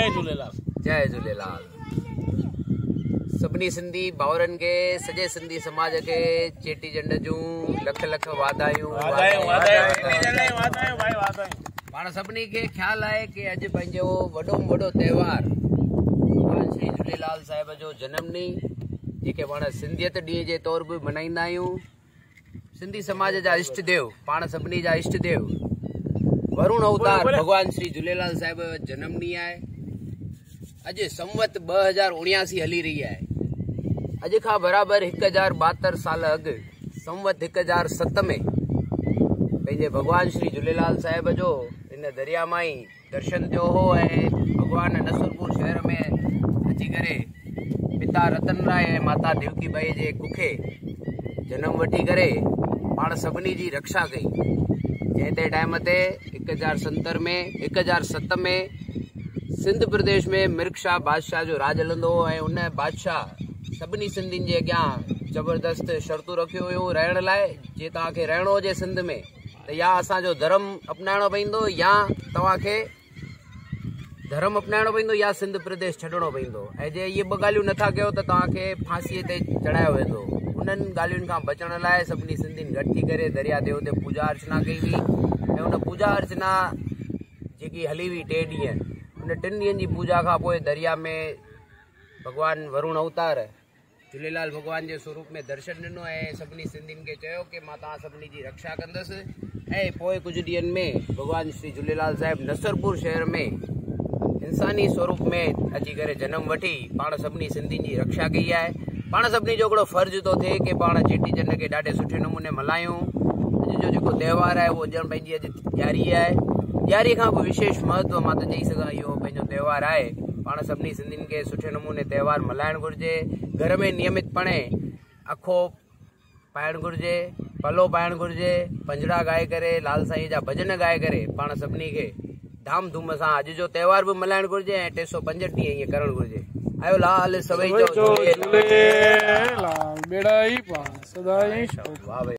جئي جهوليلال. جئي جهوليلال. سڀني سنڌي ڀائرن کي، سڄي سنڌي سماج کي چيٽي چنڊ جون لک لک واڌايون. واڌايون واڌايون واڌايون ڀائي واڌايون. پاڻ سڀني کي خيال آهي ڪي اڄ پنهنجو وڏو ۾ وڏو تهوار ڀڳوان شري جهوليلال صاحب جو جنم ڏينهن، جيڪي پاڻ سنڌيت ڏينهن جي طور به ملهائيندا آهيون. سنڌي سماج جا اشٽ ديو، پاڻ سڀني جا اشٽ ديو ورڻ اوتار ڀڳوان شري جهوليلال صاحب جو جنم ڏينهن آهي. اڄ سنوت 2079 هلي رهي آهي. اڄ کان برابر 1072 سال اڳ سنوت 1007 ۾ پنهنجي ڀڳوان شري جهوليلال صاحب جو ان دريا مان ئي درشن ٿيو هو ۽ ڀڳوان نصرپور شهر ۾ اچي ڪري پتا رتن راء ۽ ماتا ديوڪي ٻائي جي ڪکي جنم وٺي ڪري پاڻ سڀني جي رڪشا ڪئي. جنهن تي ٽائيم تي 1070 ۾ 1007 ۾ سنڌ پرديش ۾ مرڪ شاهه بادشاهه جو راڄ هلندو هو ۽ ان بادشاهه سڀني سنڌين جي اڳيان زبردست شرطون رکيون هيون رهڻ لاء، جي توهان کي رهڻو هجي سنڌ ۾ ته يا اسان جو ڌرم اپنائڻو پوندو يا توهان کي ڌرم اپنائڻو پوندو يا سنڌ پرديش ڇڏڻو پوندو، ۽ جي اهي ٻه ڳالهيون نٿا ڪيو ته توهان کي ڦاسيء تي چڙهايو ويندو. انهن ڳالهين کان بچڻ لاء سڀني سنڌين گڏ ٿي ڪري دريا ديو تي پوڄا ارچنا ڪئي هئي ۽ ان پوڄا ارچنا جيڪي هلي هئي 3 ڏينهن، ان 3 ڏينهن جي پوڄا کان پوء دريا ۾ ڀڳوان ورڻ اوتار جهوليلال ڀڳوان جي سوروپ ۾ درشن ڏنو ۽ سڀني سنڌين کي چيو ڪي مان توهان سڀني جي رڪشا ڪندس. ۽ پوء ڪجهه ڏينهن ۾ ڀڳوان شري جهوليلال صاحب نصرپور شهر ۾ انساني سوروپ ۾ اچي ڪري جنم وٺي پاڻ سڀني سنڌين جي رڪشا ڪئي آهي. پاڻ سڀني جو هڪڙو فرض ٿو ٿئي ڪي پاڻ چيٽي چنڊ کي ڏاڍي سٺي نموني ملهايون. اڄ جو جيڪو تهوار آهي اهو ڄڻ پنهنجي اڄ ڏياري آهي. ڏياري کان به وشيش مهتو مان ته چئي سگهان اهو پنهنجو تهوار آهي. پاڻ سڀني سنڌين کي سٺي نموني تهوار ملهائڻ گهرجي. گهر ۾ نيمت پڻي اکو پائڻ گهرجي، پلو پائڻ گهرجي، پنجڙا ڳائي ڪري، لال سائين جا ڀڄن ڳائي ڪري پاڻ سڀني کي ڌام ڌوم سان اڄ جو تهوار به ملهائڻ گهرجي ۽ 365 ڏينهن ائين ڪرڻ گهرجي. آيو لال سوئي چئو جهوليلال، ٻيڙا ئي پار سدائين. واهه ڀئي.